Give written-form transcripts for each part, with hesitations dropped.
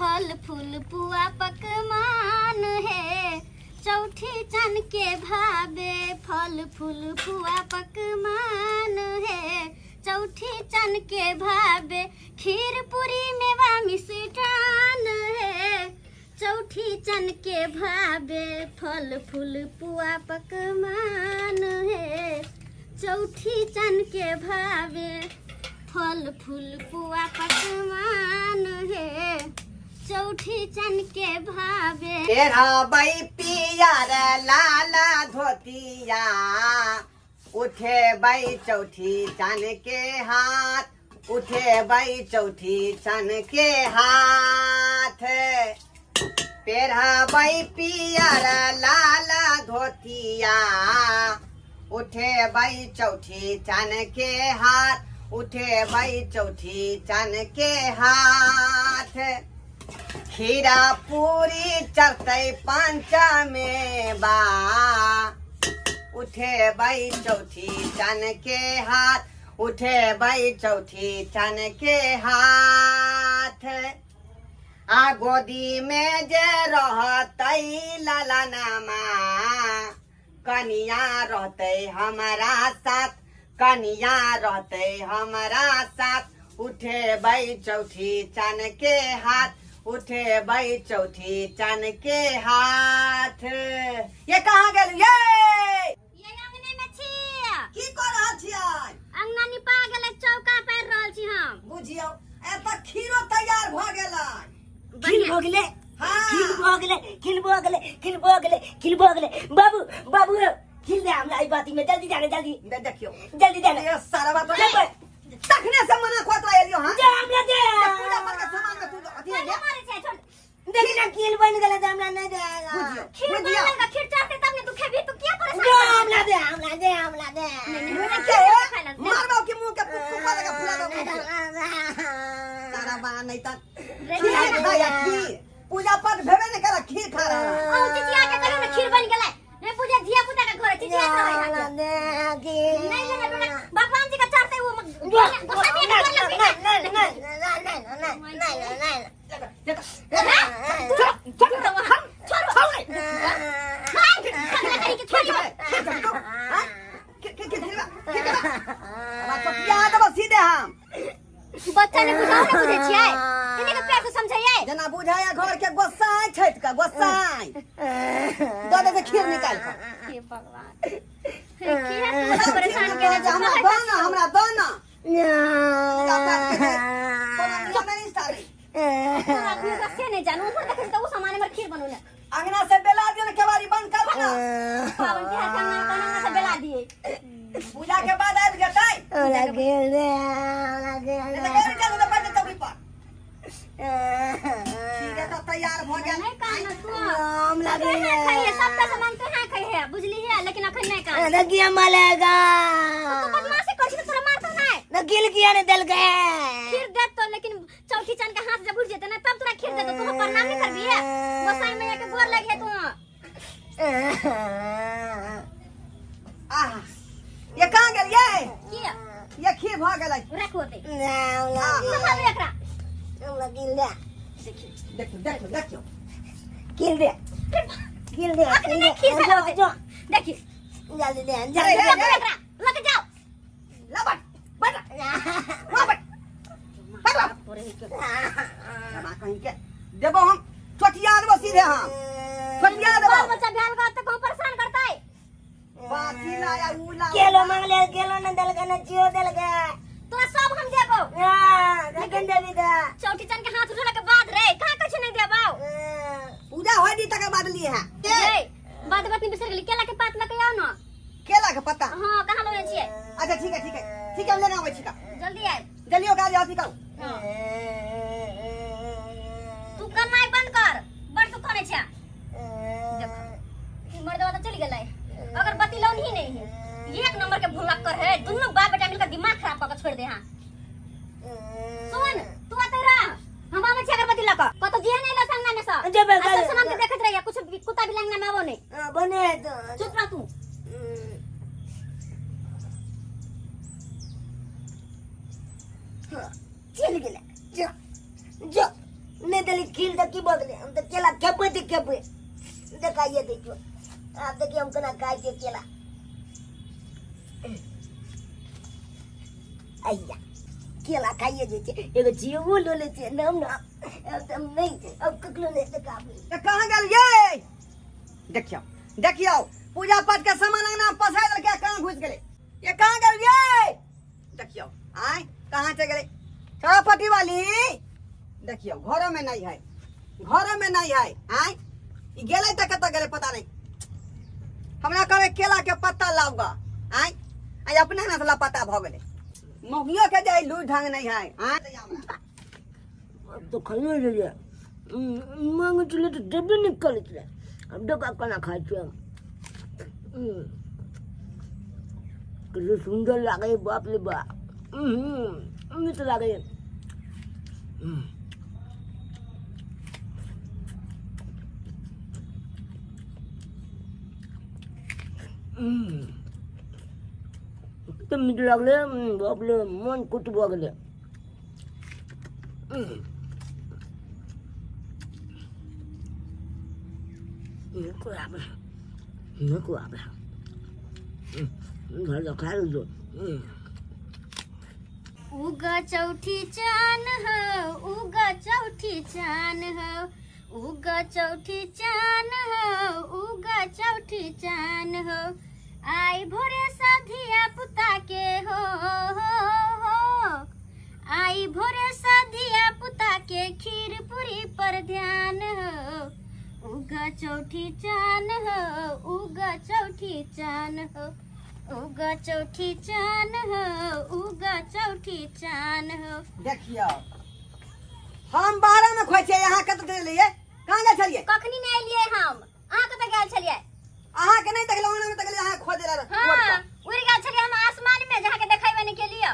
फल फूल पुआ पकवान हे चौठी चन के भावे फल फूल पुआ पकवान हे चौठी चन के भावे खीर पूरी मेवा मिष्ठान हे चौठी चन के भावे फल फूल पुआ पकवान हे चौठी चन के भावे फल फूल पुआ पकवान हे चौठी चन के भावे। पेरहबै पियर लाल धोतिया उठेबै चौठी चन के हाथ उठेबै चौठी चन के हाथ पेरहबै पियर लाल धोतिया उठेबै चौठी चन के हाथ उठेबै चौठी चन के हाथ खीरा पूरी चढ़तै पंचमेवा उठेबै चौठी चन के हाथ उठेबै चौठी चन के हाथ आ गोदी में जे रहतै ललनमा कनिया रहतै हमारा साथ कनिया रहतै हमारा साथ उठेबै चौथी चान के हाथ उठेबै चौथी चान के हाथ। ये कहाँ गेल ये? ये अंगने में छी। की कऽ रहल छियै? अंगना निपा गेलै, चौका पारि रहल छी हम। बुझियौ एतऽ खीरो तैयार भऽ गेलै। खीर भऽ गेलै? हाँ। खीर भऽ गेलै, खीर भऽ गेलै, खीर भऽ गेलै, खीर भऽ गेलै। बाबू बाबू खीर दे हमरा एहि बाती में, जल्दी जाने जल्दी। दे देखियौ। जल्दी जाने। ये सारा बात चल बे। तखने से मना करत एलियो। हां दे हमरा दे। पूजा पर के सामान में तू अथी है। मारे छै छोड़। देखी ना खीर बन गेलै तऽ हमरा नहि देगा। बुझियौ खीर बुझियौ। बनल खीर चढ़ते तब ने तू खेबी, तू किया परेशान दे हमरा दे, हमरा दे, हमरा दे। मुंह के मारबो कि मुंह के फुका देगा फुला दो मुंह के। सारा बा नहीं त खीर खाया खीर पूजा पाठ भेबे नहीं करा खीर खा रहा है। ओ चिचिया के कहियो ने खीर बन गेलै नहीं पूजा धिया पुता के घर चिचिया रहै हमरा दे खीर। नहीं लेना बेटा भगवान जी का चढ़ते वो गोसाई के घर लग सीधे हम बच्चा ने बुझाओ ने बुझै छियै इने के प्यार से समझैयै जेना बुझाया घर के गोसाई छठि के गोसाई दऽ दे से खीर निकाल कऽ। हे भगवान किया तू परेशान केने छौ? हमरा दऽ ने, हमरा दऽ ने। पूजा पाठ के जे कोनो नियम नहि सारी। तोरा आदमी का से नहीं जानू उम्र देखै तऽ ओ सामान हमर खीर बनौने। अंगना से बेला दियौ ने, केवाड़ी बंद करू ने। पावन तिहार के अंगना कोन अंगना से बेला दिए? पूजा के बाद आबि जेतै नहि तऽ गाड़ी चलू तऽ बैठ जेतै ओहि पर। खीर तऽ तैयार भऽ गेल। नहीं कान तू तू यहाँ खाइए सबटा सामान तू यहाँ खाइए बुझली है, लेकिन अखन नहीं कान। तू बदमाशी कर छी तऽ तोरा मारतौ नहीं। खीर देत तो, लेकिन चौकी चान के हाथ जब उठ जेते ना तब तोरा खीर देतो। तू प्रणाम नहीं करबी है? गोसाई मैया के गोर लगे तू। आह ये कहाँ गेल ये? किया ये खीर भऽ गेलै। रखो दे संभाल एकरा। देखियौ देखियौ देखियौ। अखनी नहीं खीर चढ़ावे देखी। अरे, रखो अरे, एकरा लग जाओ। ला बैठ बैठ वहाँ बैठ बैठ वहाँ। बाबा कहीं के देबो हम चोटिया देबो सीधे हम चोटिया बाल देबो। बच्चा भेल गा तऽ कहूँ परेशान करतै। बाती लाया ऊ ला। केलो मांगले केलो न देलकै न चियो देलकै। तोरा सब हम देबो। कखन देबी तऽ? चौठी चन के हाथ उठेला के बाद रे कहाँ कछु नहीं देबो। पूजा होय दी तकर बाद ली है। रे बात बात नहीं बिसर गेली, केला के पात लके आओ ना। केला के पत्ता? हाँ कहाँ लगे छियै? अच्छा ठीक है ठीक है ठीक है, हम लेने आबै छी का। जल्दी आब। जल्दी ओकरा अथी करू। हाँ। तू कन्नाइ बंद कर, बड़ तू कनै छै। देख ई मर्दवा तऽ चलि गेलै, अगर बत्ती लौन ही नहीं है। एक नंबर के भुलक्कर है दोनों बाप बेटा मिलकर दिमाग खराब कऽ के छोड़ दे। हाँ सुन तू अतै रह, हम आबै छी अगरबत्ती लऽ कऽ। कतौ जिहे नहीं लऽ अंगना में से। जेबै आ सब कल। सामान के देखैत रहिए, कुछ कुत्ता भी अंगना में आबो नहीं। बने तो। चुप रह तू। चलि गेलै, जो जो नहि देली। देली खीर तऽ की भऽ गेलै हम तऽ केला खेबै तऽ खेबै देखाइए दै छियौ आब देखियौ हम केना खाइ छियै केला अय्या केला खाइए जाइ छै एगो जीवो लऽ लै छियै नाम ना अब तऽ हम नहि अब ककरो नहि देखाबै ये कहाँ गेल ये देखियौ देखियौ पूजा पाठ के सामान अंगना पसारि देलकै कहाँ घुसि गेलै ये कहाँ गेल ये देखियौ आय कहाँ चलि गेलै चौरापट्टी वाली देखियौ घरो में नहीं है घरो में नहीं है आय ई गेलै तऽ कतऽ गेलै पता नहीं हमरा कहबै केला के पत्ता लाऊगा आय आय अपने ना लापता भऽ गेलै मौगियो के जाय लूज ढंग नहीं है आय तो खाइए रहियै मांगै छलै तऽ देबे नहि करै छलै आब देखा केना खाइ छियै कते सुन्दर लागै बाप रे बाप नीक लागै कते नीक लागलै बाप रे मन खुश भऽ गेलै नीक आबै नीक आबै घर खा लो उगा चौठी चान हो उगा चौठी चान हो उगा चौठी चान हो उगा चौठी चान हो आई भोरे सधिया पुता के हो हो हो आई भोरे सधिया पुता के खीर पूरी पर ध्यान हो उगा चौठी चान हो उगा चौठी चान हो उगा चौठी चान हो उगा चौठी चान हो देखियौ हम बाहर में खोइ छियै अहाँ कतऽ चलियै कहाँ गेल छलियै कखनी नहि एलियै हम अहाँ कतऽ गेल छलियै अहाँ के नहीं देखलहुँ ओना में देखलियै अहाँ खोज रहा हाँ उड़ि गेल छलियै हम आसमान में जहाँ के देखेबे नहि केलियै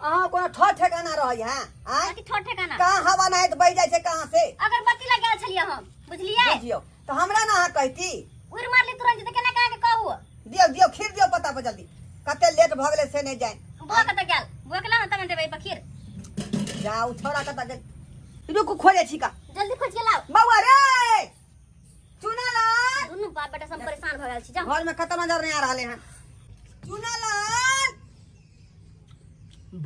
अहाँ कोनो ठोर ठेकाना रहै हैं आँय कथी ठोर ठेकाना कहाँ हवा नहीं तो बहि जाइ छै कहाँ से अगरबत्ती लग गेल छलियै हम बुझलियै बुझियौ तऽ हमरा ना अहाँ कहती उड़ि मारली तुरंत तऽ केना कहाँ के कहू दियौ दियौ खीर दियौ पता पर जल्दी कते लेट भऽ गेलै से नहि जानि बुआ कतऽ गेल बुआ के लाउ ने तब देबै पखीर जाउ छौड़ा कतऽ गेल रुकू खोजै छी का जल्दी खोज के लाउ बौआ रे चुना लाल दुनू बाप बेटा सब परेशान भऽ गेल छी जाउ घर में कतौ नजर नहीं आ रहले हैं चुना लाल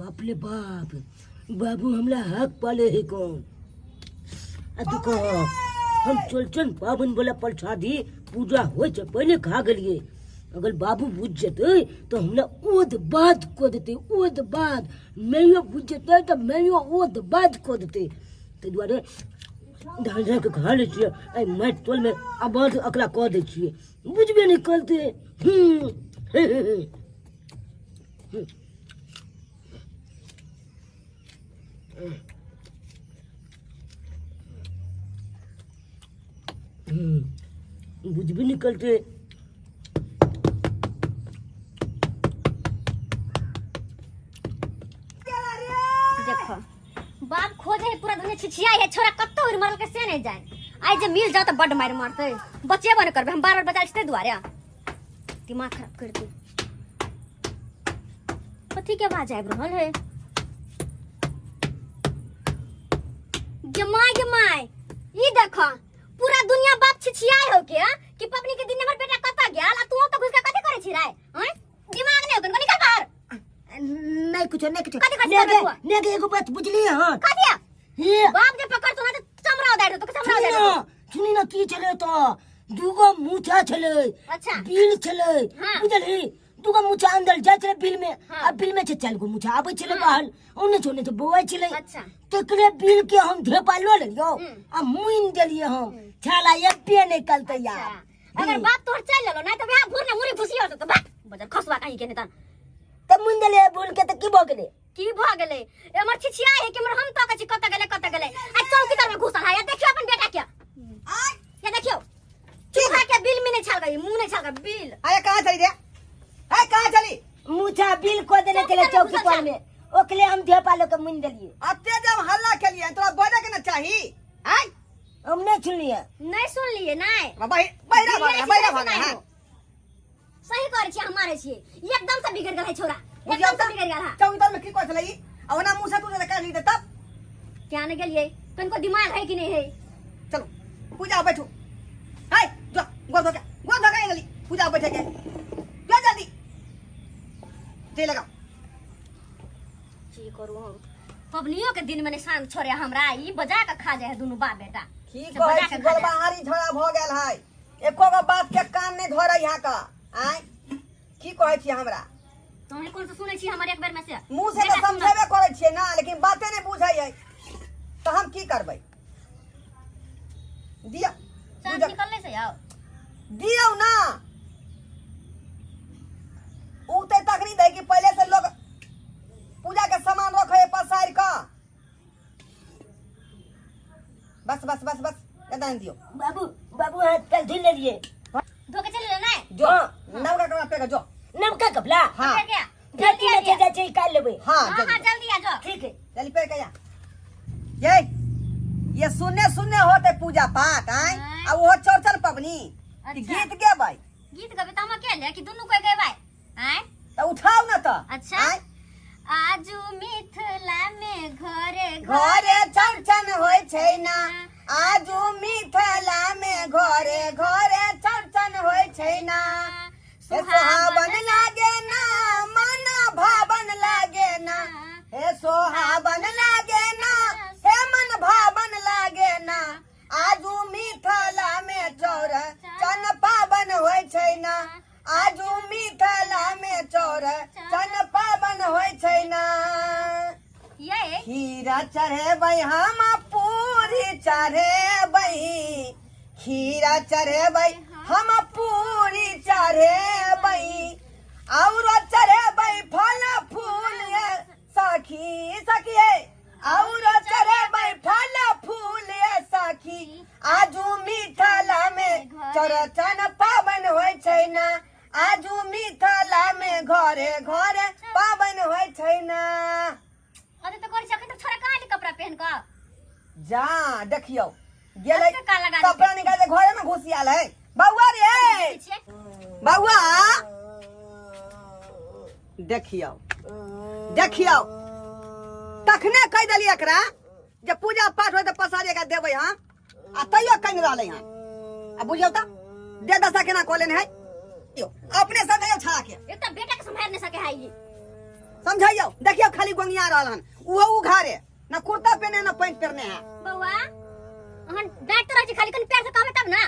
बाप रे बाप बाबू हमरा हक पाले है कौन आ देखो हम चौरचन पाबनि वाला प्रसादी पूजा होइ छै पहिले खा गेलियै अगर बाबू बुझि जेतै तऽ हमरा ओध बाध कऽ देतै ओध बाध मैयो बुझि जेतै तऽ मैयो ओध बाध कऽ देतै ताहि दुआरे धान धान के खा लै छियै एहि माटि टोलमे आबाद एकरा कऽ दै छियै बुझबे नहि करतै हूँ बुझबे नहि करतै देखो बाप खोजे है पूरा दुनिया छिछियाई है छोरा कत्तो उड़ मरल के से नहीं जाए आई जे मिल जाओ तो बड मार मारते बचेबो नहीं करबे हम बार बार बचा छिते दुआरे दिमाग खराब कर दे कथी के आवाज आबि रहल है गे my गे my ई देख पूरा दुनिया बाप छिछियाई हो के कि पबनी के दिन हमर बेटा कतऽ गेल आ तू ओतऽ घुस के कथी करै छी रे हैं दिमाग नहीं होतन निकल बाहर नहीं कुछ नहीं कुछ कथी कथी ने करबै गे ने गे एगो बात बुझलियै हन कथी हे बाप जे पकड़ तो ना तो चमड़ा उधार दो तो चमड़ा सुनी उधार ना दो सुनी ना की छलै तो दूगो मूछा छलै अच्छा बिल छलै हाँ। बुझलही दूगो मूछा अंदर जाइ छलै बिल में हाँ। आ बिल में छै चारि गो मूछा आबै छलै बाहर ओने छै ओने छै बौआइ छलै अच्छा तकरे बिल के हम धेपा लऽ लेलियौ हम्म। आ मुइन देलियै हम छाला एबे नहि करतै यार अच्छा। अगर बाप तोहर चल लेलो ना तो वह भूर ने मुरी घुसी होतो तो बाप बजर खसवा कहीं के नहीं तन तऽ मुइन देलियै भूल के तऽ की भऽ गेलै की भ गेलै एमर छिछिया है कि हमर हम तक छी कत गेलै कत गेलै आ चौकी तर में घुसल है या देखियो अपन बेटा के आय या देखियो चूहा के बिल में नहीं छाल गई मुंह नहीं छाल गई बिल अरे कहाँ चली रे ए कहाँ चली मूछा बिल को देने चौकी छलै पर चौकी घुसल पर में ओकरे हम धेपा लऽ के मुइन देलियै अते जब हल्ला केलिए तोरा बजे के ना चाही आय हम नहि सुनलियै नहीं सुन लिए नहीं बहिरा भऽ गेलै बहिरा भऽ गेलै हाँ सही करै छी हम मारै छी एकदम से बिगड़ गेल है छोरा एकदम से बिगड़ गेल है चौकी तर में की कहै छलै ई आ ओना मुँह से तू जे काटली तब क्या ने गेलियै तनको दिमाग है कि नहीं है? चलो पूजा बैठू। हाय जो गोर धोके, गोर धोके गेली पूजा बैठे के, जो जल्दी जे लगाओ। की करू हम, पबनियो के दिन में निशान छोड़े हमरा, ई बजा के खा जाए है दुनू बाप बेटा। की से कहै बजा छी, के खा जाए। गोलबहारी झोड़ा भऽ गेल है, एको गो बात के कान नहि धरै यहाँ का। आँय की कहै छी हमरा? तोहे कोन से सुनै छी हमर एक बेर में से? मुँह से तऽ बेटा सुनत। समझेबे करै छियै ना, लेकिन बाते नहि बुझै है तऽ हम की करबै? दियौ चाँद बुझ- निकलले से आओ। दियौ ना, उगते तखनी दै कि पहिले से लोग पूजा के सामान रखे पसारि कऽ। बस बस बस बस, ज्यादा नहीं दियो। बाबू बाबू, हाथ पैर धुल लेलिए। धो के चलि ने। जो हाँ। नवका कपड़ा पेर के जो। नवका कपड़ा? हाँ। पेर के आ। जल्दी जल्दी आ में जा। जाइ छै, निकाल लेबै। हाँ। हाँ हाँ, जल्दी आ जो। ठीक है। जल्दी पेर के आ। ये ये सुनने सुनने होते पूजा पाठ आय आँय। आ वो चौरचन पबनी कि अच्छा। गीत गेबै। गीत गबे त हम अकेले कि दुनू कोई गेबै? आय तऽ उठाउ न तऽ। अच्छा। आँय। आजू मिथिला में घरे घरे चौरचन होइ छै ना, आजू मिथिला में घरे घरे चौरचन होइ छै ना। हे सोहावन लागे ना, मन भावन लागे ना, हे सोहावन लागे ना, हे मन भावन लागे ना, आजू मिथिला में चौरचन पावन होइ छै ना, आजू मिथिला में चौरचन पावन होइ छै ना। ये खीरा चढ़ेबै हम, पूरी चढ़ेबै, खीरा चढ़ेबै हम, पूरी चढ़ेबै, और चढ़ेबै फल फूल ये सखी, सखी हे, और चढ़ेबै फल फूल ये सखी, आजू मिथिला में चौरचन पावन होइ छै ना, आजू मिथिला में घरे घरे पावन होइ छै ना। अरे तो करै छै, अखन तक छोरा कहाँ ले कपड़ा पहन कऽ? जा देखियौ गेलै। अच्छा, का लगा देलकै? कपड़ा निकाल के घरे में घुस आयल है। बौआ रे। देखै छियै। बौआ देखियौ देखियौ, तखने कहि देलियै एकरा जे पूजा पाठ होय तऽ पसारी एकरा देबै हम, आ तैयो कहि रहलै हन। आ बुझियौ तऽ दे दशा केना कऽ लेने है। यौ, अपने समझैयौ छाड़ा के। एक तऽ बेटा के सम्हारि नहि सके है ई। समझैयौ, देखियौ खाली गोंगिया रहल हन, ओहो उघारे ना कुर्ता पहने ना पैंट पहने है। बौआ अहन डांट तो रहै छी खाली, कनि प्यार से कहबै तब ना।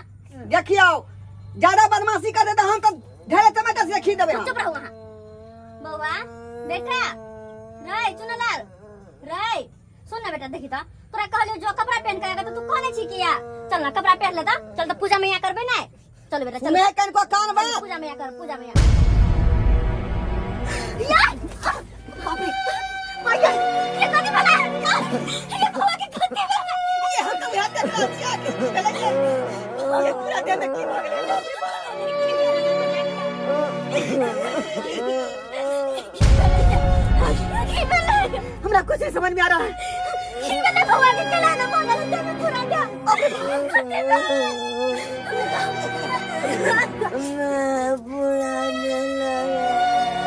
देखियौ ज्यादा बदमाशी कर दे तऽ हम तऽ ढेरे टमाटर से खी देबै हम। चुप रहू अहाँ। बौआ बेटा रे, चुनलाल रे, सुन ना बेटा, देखी तऽ तोरा कहलियो जो कपड़ा पहन के आएगा तऽ तू कहने छी किया? चल ना कपड़ा पहन ले तऽ चल, तऽ पूजा मैया करबै ने। चल बेटा चल। सुने कनको कान बा। चल, पूजा मैया कर, पूजा मैया। यार बाप रे। माया ये कथी भेलै? ये बौआ के कथी भेलै? ये हम तो यहाँ तक पहुंच के पहले ये पूरा देह में की भऽ गेलै? बाप रे बाप। की भेलै? हमरा कुछ नहीं समझ में आ रहा है। की भेलै बौआ के? केना ना भऽ गेलै देह में पूरा देह?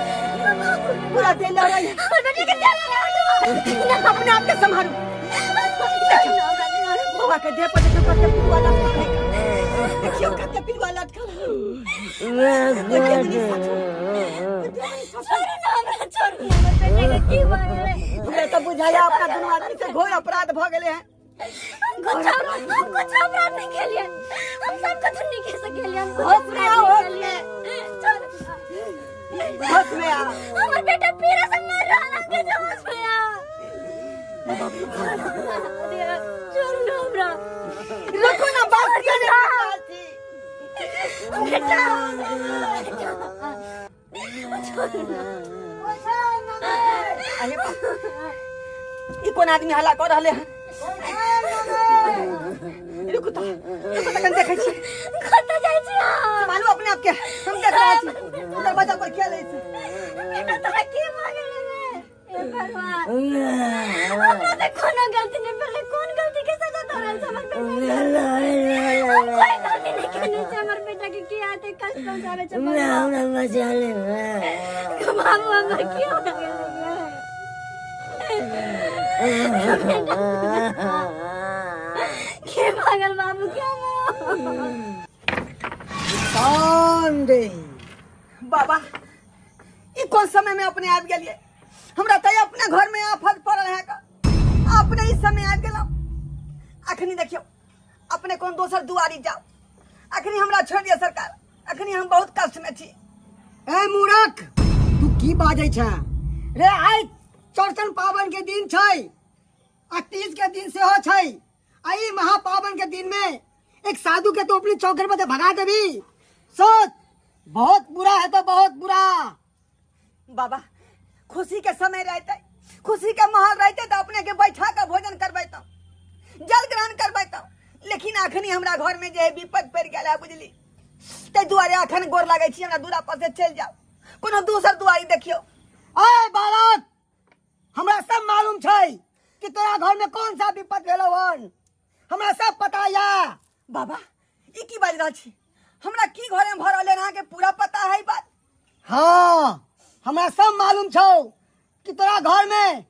पूरा देह लहराई है। हमर बेटी के देह लहराई। अपने आप के संभालू। बौआ के देह पर देखियौ कते पिलुआ लटकल है, देखियौ कते पिलुआ लटकल है। देखियौ दीदी, सच में। छोड़ू ना हमरा, छोड़ू ना, हमर बेटा के की भऽ गेलै? हमरा तऽ बुझाया अपना दुनू आदमी से घोर अपराध भऽ गेलै हैं। हम कुछ अपराध नहीं खेलिए, हम सब कुछ नहीं खेल सकेलिए, हम कुछ होश में अपराध आओ, नहीं होश खेलिए। में। होश में आ। हमर बेटा पीड़ा से मर रहा है, कैसे होश में आ? अरे, छोड़ू ना हमरा। रुको ना, बात किया नहीं कर रहल छी। बेटा छोड़ू ना। अरे बाप, ई कोन आदमी हल्ला कऽ रहले हन? रुकू तऽ, रुकू तऽ, कनि देखै छी। कतऽ जाइ छी अहाँ? मालूम अपने आप के हम देख रहल छी, दरवाजा पर किया लै छी। बेटा तोरा की भऽ गेलै रे? हे भगवान, हमरा से कोनो गलती नहीं भेलै, कोन गलती के सजा दऽ रहल छै हमर बेटा के? हम कोई गलती नहीं केने छै, हमर बेटा के किया एते कष्ट पहुंचाबै छै भगवान? बाबू हमर की भऽ गेलै रे? के पागल बाबू क्या कांदे बाबा ई कोन समय में अपने आबि गेलिए हमरा तऽ अपने घर में आफत पड़ल है का अपने इस समय आबि गेलहुँ अखनी देखियौ अपने कोन दोसर दुआरी जाओ अखनी हमरा छोड़ि दिअ सरकार अखनी हम बहुत कष्ट में छी ए मूरख तू की बाजै छै रे आइ चौरचन पाबनि के दिन छै आ तीज के दिन सेहो छै आ ई महापावन के दिन में एक साधु के तो अपनी चौकर पर से भगा देबी सोच बहुत बुरा है तो बहुत बुरा बाबा खुशी के समय रहते खुशी के माहौल रहते तो अपने के बैठा के भोजन करबै तो जल ग्रहण करबै तो लेकिन अखनी हमरा घर में जे है विपद पड़ि गेल है बुझली ताहि दुआरे अखन गोर लागै छी हमरा दूरा पर से चलि जाउ कोनो दोसर दुआरी देखियौ अय बालक हमरा सब मालूम छै कि तोरा घर में कौन सा विपद भेलौ हन हमरा सब पता या बाबा ई की बाजि रहल छी हमरा की घर में भऽ रहल है अहाँके पूरा पता है ई बात हाँ हमरा सब मालूम छौ कि तोरा घर में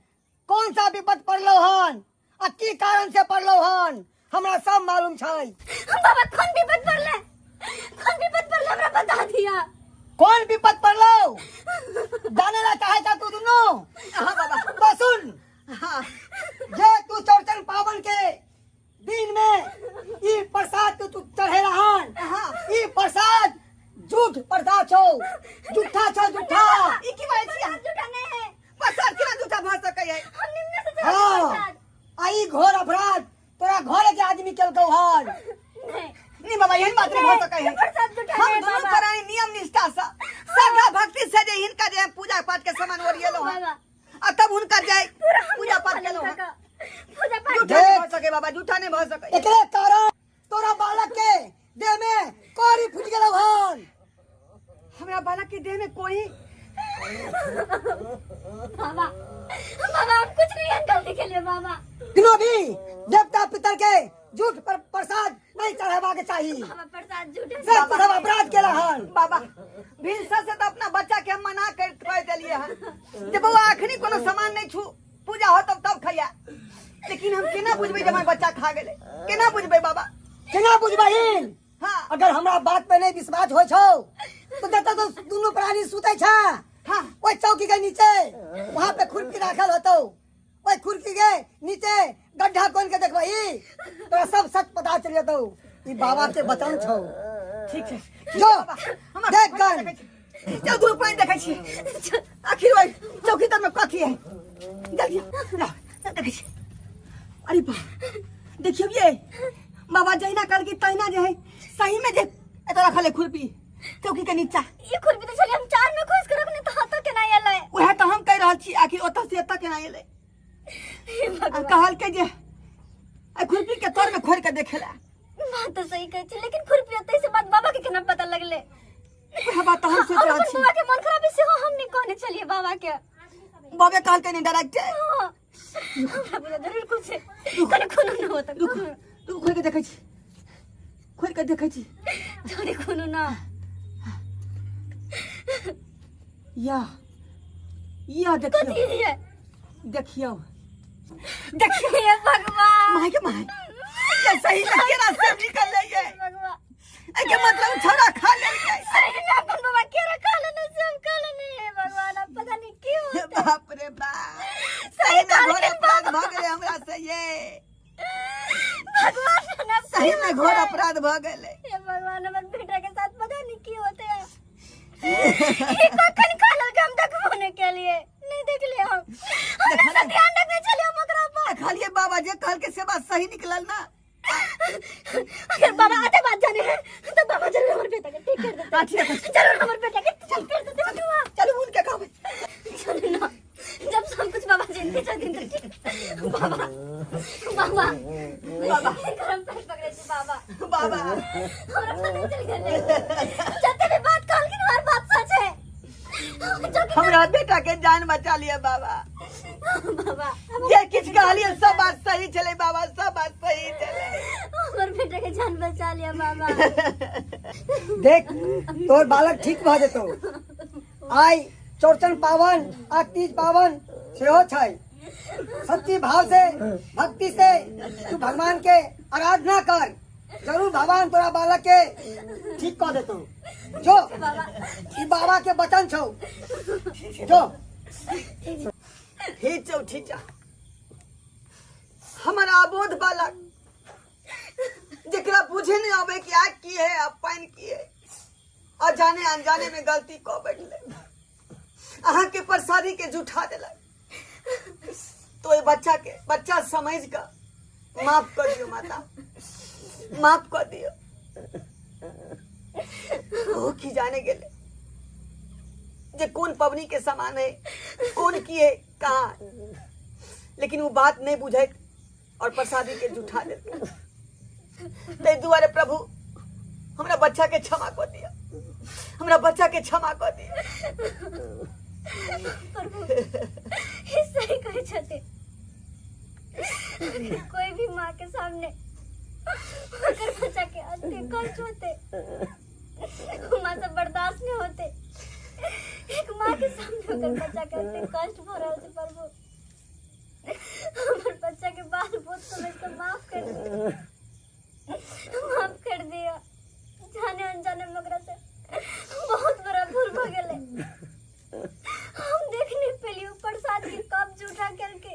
कौन सा विपद पड़लो हन आ की कारण से पड़लो हन हमरा सब मालूम छै बाबा कौन विपद पड़ले कौन विपद पड़ले हमरा बता दिया कौन विपद पड़लो जाने ला चाहे था तू दुनू हाँ बाबा तो सुन हाँ जे तू चौरचन पावन के दिन में ई प्रसाद तू तू चढ़े हन हाँ। ई प्रसाद झूठ प्रसाद छौ झूठा छौ झूठा ई की बाजै छी अहाँ? झूठा नहीं है प्रसाद केना झूठा भऽ सकै है हम निम्न से चढ़े हाँ प्रसाद आ ई घोर अपराध तोरा घर के आदमी केलकौ हन नहीं नहीं बाबा एहन बात नहीं भऽ सकै है प्रसाद झूठा हम नहीं दुनू बाबा प्राणी नियम निष्ठा से श्रद्धा भक्ति से जे हिनका जे हम पूजा पाठ के सामान ओरिएलहुँ हन बाबा आ तब हुनका जाय पूरा हम पूजा पाठ केलहुँ हन पूजा पाठ झूठा नहीं भऽ सकै बाबा झूठा नहीं भऽ सकै एकरे कारण तोरा बालक के देह में कोरी फूट गेलौ हन हमरा बालक के देह में कोई बाबा बाबा हम कुछ नहीं है गलती के लिए बाबा किनो भी देवता पितर के झूठ पर प्रसाद नहीं चढ़ेबा के चाही बाबा प्रसाद झूठे से तू सब अपराध केला हन बाबा भिनसर से तो अपना बच्चा के हम मना कर कह देलिए हन जे बौआ अखनी कोनो सामान नहीं छू पूजा हो तब तब खैया लेकिन हम केना बुझबै जे हमर बच्चा खा गेलै केना बुझबै बाबा केना बुझबही हाँ अगर हमरा बात पे नहीं विश्वास हो छौ तो जतऽ तो दुनू प्राणी सुतै छै हाँ ओहि चौकी के नीचे वहां पे खुरपी राखल होतौ ओहि खुरपी के नीचे गड्ढा कोन के देखबही तोरा सब सच पता चल जेतौ ई बाबा के वचन छौ ठीक छै जो हमरा देख गन चल दूर पानि देखै छी आखिर ओहि चौकी तर में कथी है जल्दी लाओ, देखै छी अरे बा देखियौ ये बाबा जहिना कहलकै तहिना जे है सही में जे एतऽ रखल है खुरपी चौकी के नीचा ये खुरपी तो चलिए हम चार में खोज के रखने तो हाथों के नहीं आले उएह तऽ हम कहि रहल छी आखिर ओतऽ से एतऽ केना एलै हे आ भगवान कहलकै जे एहि खुरपी के तर में खोलि के देखेला बात तो सही कहै छी लेकिन खुरपी ओतै से बात बाबा के केना पता लगले उएह बात तऽ हम सोचि और रहल अपन छी बाबा के मन खराब है सेहो हम नहीं कहने चलिए बाबा के बाबे कहलकै नहि डायरेक्ट हाँ हमरा बुझा जरूर कुछ है कने कोनो न होता रुक रुक खोलि के देखै छी खोलि के देखै छी थोड़ी कोनो ना या या देखियौ कथी है देखियौ देखियौ हे भगवान माय के my ये सही में केरा सेब निकल रही है भगवान एके मतलब छोरा खा लेलकै सही में अपन बाबा केरा खा लेने से हम खा लेने हे भगवान अब पता नहीं क्यों होता है। बाप रे बाप सही में घोर अपराध भऽ गेलै हमरा से ये भगवान ना सही में घोर अपराध भऽ गेलै हे भगवान हमर बेटा के साथ पता नहीं क्यों होते हैं ये कखन खा लेलकै हम देखबो नहीं के लिए नहीं देख लिए हम हम देखा ध्यान रखने चलिए हम ओकरा पर देखलियै बाबा जे कहलकै से बात सही निकलल ना अगर बाबा आते बात जाने हैं तो बाबा जरूर हमारे बेटा के ठीक कर देते हाँ, ठीक है। जरूर हमारे बेटा के ठीक कर देते बटुआ चलू उनके कहबै चलो ना जब सब कुछ बाबा जानते छथिन तो ठीक बाबा बाबा बाबा। गरम पैर पकड़े छी बाबा बाबा हमरा पता चल गेलै जते भी बात कहलखिन हर बात सच है जो कि हमरा बेटा के जान बचा लिया बाबा बाबा जे किछु कहलियै सब बात सही छलै बाबा सब बात सही छलै हमर बेटा के जान बचा लिया बाबा देख तोर बालक ठीक भऽ जेतौ आइ चौरचन पावन आ तीज पावन सेहो छै सच्ची भाव से भक्ति से तू भगवान के आराधना कर, जरूर भगवान तोरा बालक के ठीक कऽ देतौ। जो, ई बाबा के वचन छौ, जो। हे चौठी चाँद, हमर अबोध बालक जेकरा बुझे नहीं आवे कि आग की है आ पानि की है, अजाने अनजाने में गलती कऽ बैठले, अहाँ के प्रसादी के जुठा देलक, तो ये बच्चा के बच्चा समझ कर माफ कर दियो माता, माफ कर दियो। ओ की जाने गेले जे कौन पबनी के समान है, कौन की है कहाँ, लेकिन वो बात नहीं बुझे और प्रसादी के जुठा देलकै। ताहि दुआरे प्रभु हमरा बच्चा के क्षमा कर दिया, हमरा बच्चा के क्षमा कर दिया। प्रभु ई सही कहै छथिन, कोई भी माँ के सामने अगर बच्चा के अति कष्ट होते माँ से बर्दाश्त नहीं होते। एक माँ के सामने अगर बच्चा के अति कष्ट हो रहा है, प्रभु हमर बच्चा के बाल बोझ समझ के माफ कर दिया, माफ कर दिया। जाने अनजाने में ओकरा से बहुत बड़ा भूल भ गेलै, हम देख नहीं पेली प्रसाद के कप जूठा करके।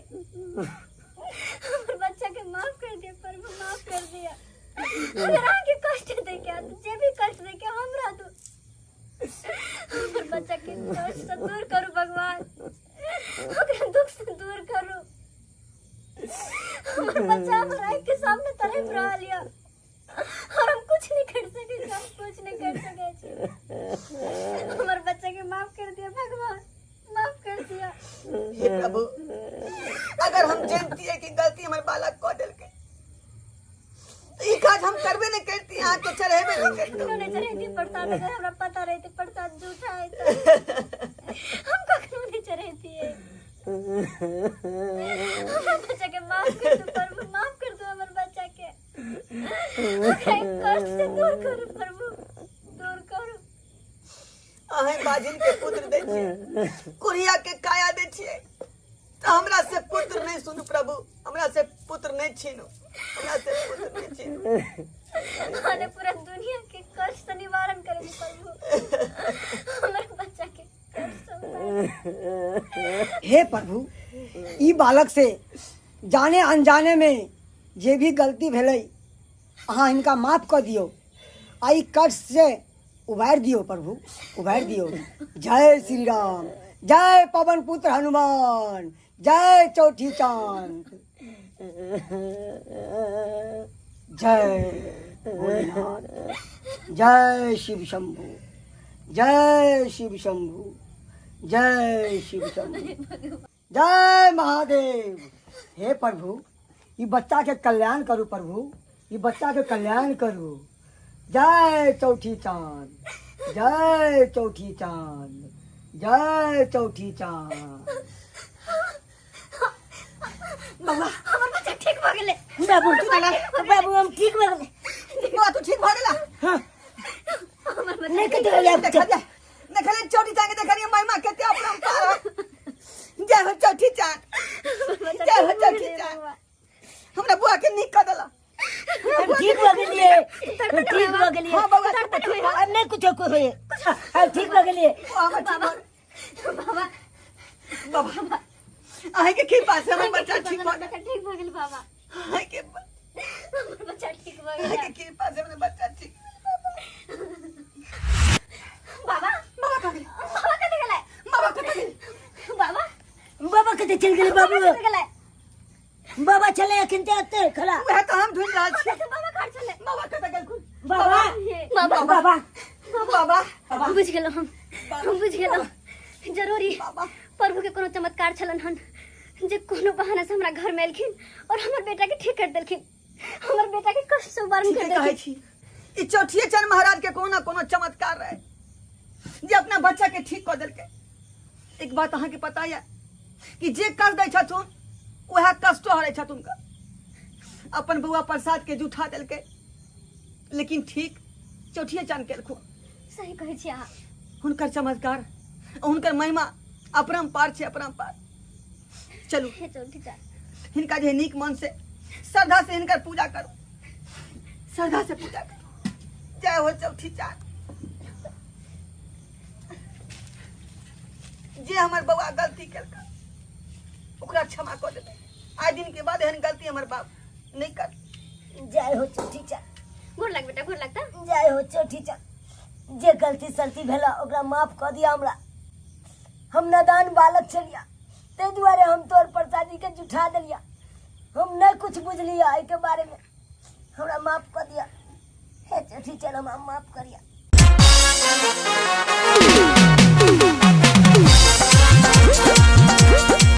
हमर बच्चा के माफ कर दिया प्रभु, माफ कर दिया। अगर अहाँ के कष्ट दे के जे भी कष्ट दे के हमरा दो, हमर बच्चा के कष्ट से दूर करू भगवान, ओकरा दुख से दूर करू। हमर बच्चा हमर आँख के सामने तड़प रहल यऽ और हम कुछ नहीं कर सके छी, हम कुछ नहीं कर सके छी। हमर बच्चा के माफ कर दिया भगवान, माफ कर दिया। हे प्रभु, अगर हम जानती कि गलती हमर बालक कऽ देलकै तो ई काज हम करबे नहीं करती, अहाँ के चढ़ेबे नहीं करती। कखनो नहीं चढ़ेती प्रसाद, अगर हमरा पता रहते प्रसाद झूठा है तो हम कखनो नहीं चढ़ेती। हमरा बच्चा के माफ कर दो प्रभु, माफ कर दो हमर बच्चा के, ओकरा ई कष्ट से दूर करू प्रभु, दूर करू। अहें बाजिन के पुत्र दै छियै, कुरिया के काया दै छियै, तऽ हमरा से पुत्र नहीं सुनू प्रभु, हमरा से पुत्र नहीं छीनू, हमरा से पुत्र नहीं छीनू। अने पूरा दुनिया के कष्ट से निवारण करे प्रभु, हमर बच्चा के कष्ट से उबार। हे प्रभु, ई बालक से जाने अनजाने में जे भी गलती भेलै अहाँ हिनका माफ कऽ दियौ आ ई कष्ट से उबारि दियौ प्रभु, उबारि दियौ। जय श्री राम, जय पवन पुत्र हनुमान, जय चौथी चांद, जय भोलेनाथ, जय शिव शंभू, जय शिव शंभू, जय शिव शंभू, जय महादेव। हे प्रभु, ई बच्चा के कल्याण करू प्रभु, ई बच्चा के कल्याण करू। जय चौथी चांद, जय चौथी चांद, जय चौथी चांद। बाबा, हमर बच्चा ठीक भ गेलै। बाबू, बाबू, हम ठीक भऽ गेलै। बौआ, तू ठीक भऽ गेला? हाँ। हमर बच्चा नहि कतौ गेलै। देखलियै, देखलियै चौथी चांद के, देखलियै महिमा कते अपरंपार है। जय हो चौथी चांद, जय हो चौथी चांद, हमरा बुआ के नीक कऽ देला। हम ठीक भऽ गेलियै, हम ठीक भऽ गेलियै। हाँ बौआ, तू ठीक भऽ आब नहि कुछो होइए, हम ठीक भऽ गेलियै। बुआ हमर ठीक भऽ बाबा, बाबा, अहाँके कृपा से हमर बच्चा ठीक भऽ बच्चा ठीक भऽ गेल बाबा। अहाँके हमर बच्चा ठीक भऽ गेल। अहाँके कृपा से हमर बच्चा ठीक बाबा, बाबा कहाँ गेलै? बाबा कतऽ गेलै? बाबा कतऽ गेलै? बाबा, बाबा कतऽ चलि गेलै? बाबू, कतऽ गेलै? बाबा छलै अखन ते एते खड़ा। उएह तऽ हम ढूंढि रहल छी। बाबा कहाँ छलै? बाबा कतऽ गेलखुन? बाबा, बाबा, बाबा, बाबा, बुझि गेलहुँ हम, हम बुझि गेलहुँ। जरूरी बाबा, प्रभु के कोनो चमत्कार छलन हन जे कोनो बहाना से हमरा घर में एलखिन और हमर बेटा के ठीक कर देलखिन, हमर बेटा के कष्ट से उबारन कर ठीके कहै देलखिन। छी, ई चौठिए चंद महाराज के कोनो ना कोनो चमत्कार रहे जे अपना बच्चा के ठीक कऽ देलकै। एक बात अहाँके पता यऽ कि जे कष्ट दै छथुन वएह कष्टो हरै छथुन। का अपन बौआ प्रसाद के जूठा देलकै, लेकिन ठीक चौठिए चांद केलखुन। सही कहै छी अहाँ। हुनकर चमत्कार, हुनकर महिमा अपरम्पार छै, अपरम्पार। चलू हे चौठी चाँद, हिनका जे नीक मन से श्रद्धा से हिनकर पूजा करू। श्रद्धा से पूजा करू। जय हो चौथी चाँद। जे हमर बौआ गलती केलका ओकरा क्षमा कऽ देबै। आइ दिन के बाद एहन गलती हमर बाप नहि कर। जय हो चौथी चाँद। गोर लाग बेटा, गोर लगता। जय हो चौथी चाँद। जे गलती सलती भेला ओकरा माफ कऽ दिया हमरा। हम नादान बालक छलिया, ताहि दुआरे हम तोर प्रसादी के जुठा देलिया। हम नहीं कुछ बुझलिया एहिके बारे में, हमरा माफ कऽ दिया। हे चौथी चाँद, हमरा माफ करिया।